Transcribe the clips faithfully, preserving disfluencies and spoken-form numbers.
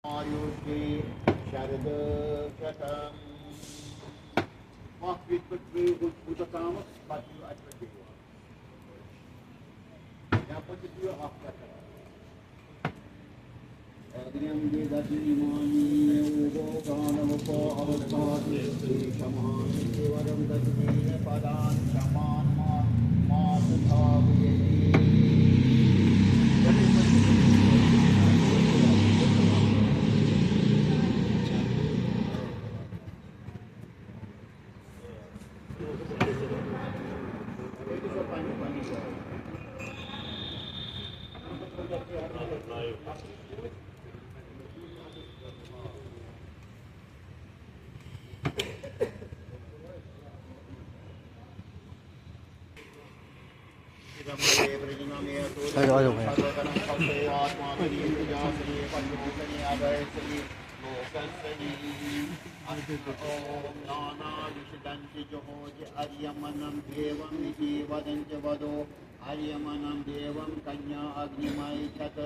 آیُشے شردشتم۔ اکھ وِزِ پٮ۪ٹھ ترٛٲیِو ہُہ، ہُہ تامَتھ، پَتہٕ یِیِو اَتہِ پٮ۪ٹھ بیٚیہِ واپس۔ یا پٔکِو تُہۍ اَکھ چکر۔ اگنیم وِدھتی مانی اوگو گانوپو اوستھاتی شمان دیورم دسمیہ پدان شمان ما ما سدھاویتی۔ नानादिषि दन्ति जुहोति अर्यमनं देवमिति वदन्ति वदो अर्यमनं देवं कन्या अग्निमैच्छत्।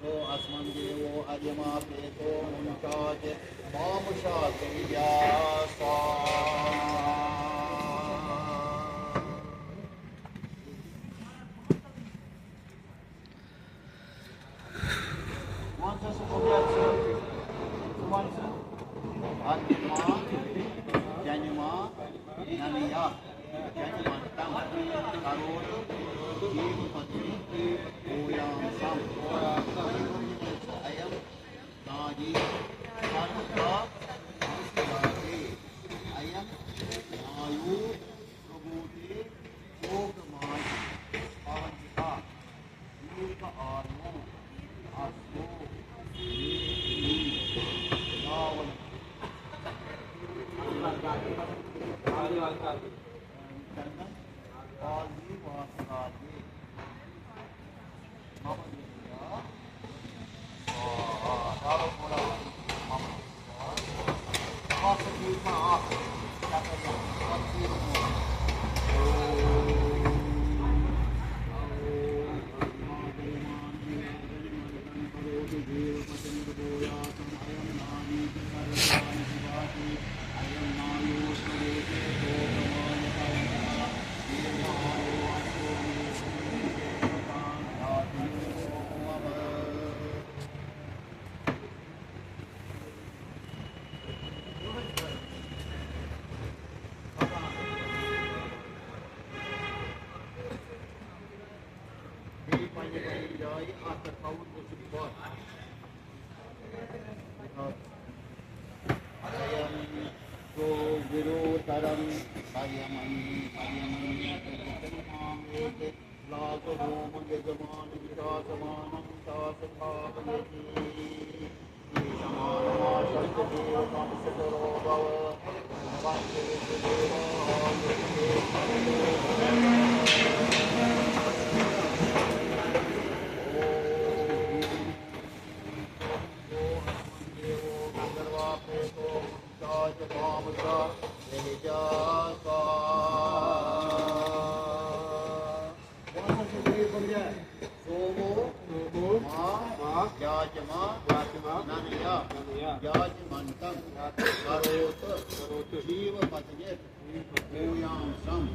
सो अस्मन् देवो अर्यमा प्रेतो मुञ्चात् मामुषाकरिया स्वाहा। وَن سا سُہ گوٚو یَتھ سۭتۍ، ژٕ وَن سا، اَدٕ ما، جَنِما، نَنہٕ یا، جَنِمَنتَم، کَروتُ، جیٖوپَتی، بھوٗیانسَم، اَیَم، ناری، سَرْوَدا، اَیَم، نایو، پرٛبھوتے، لوکماتے، پَوَنتِکا۔ بیٚیہِ پننہِ پننہِ جایہِ اَتھ پٮ۪ٹھ تھاوُن اوسُکھ پَتھ۔ اَیَم سو گُروتَرَم پَرِیَمَنی پَرِیَمَنی پَرِیَمَنی۔ سومو ما جاجما ننیا جاجمنتم کروت جیو پتنیر بھویانسم۔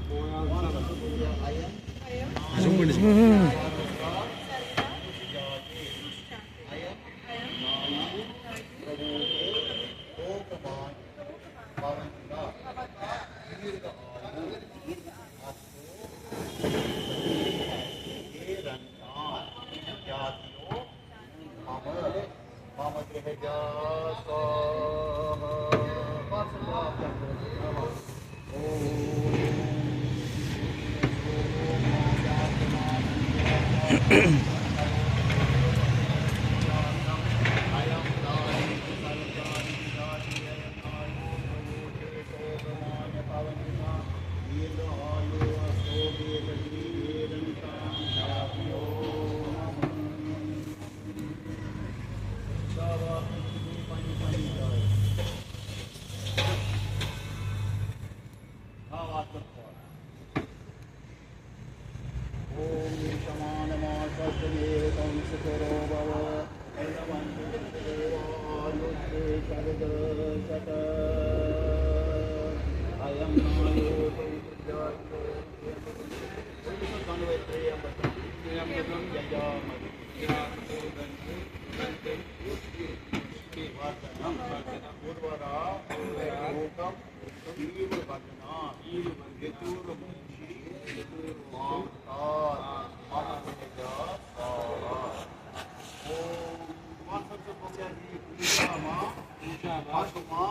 पशुमा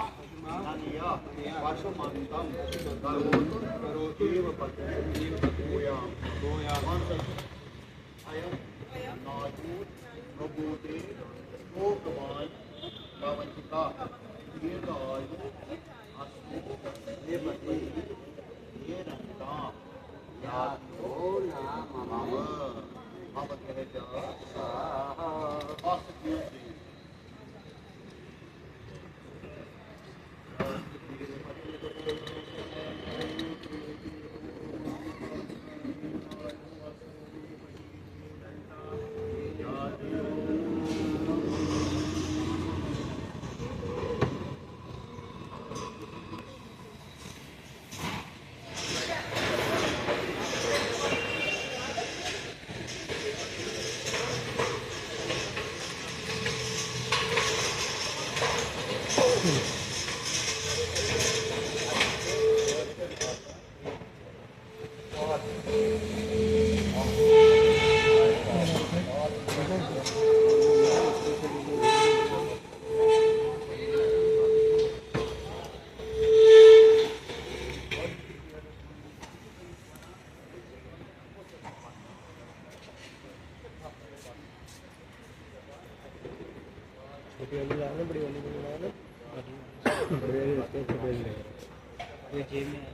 ननिया पशुमन्तं करोतु देवपति भूयां भूयां अयं नायु प्रभूते शोकवान् भवन्ति का दीर्घायु अस्मि देवते येनन्तां यातो नाम मम मम तेजः स्वाहा। छोटी वाली लाना, बड़ी वाली नहीं लाना। बड़ी वाली रखते हैं, छोटी वाली नहीं। ये जेब में है।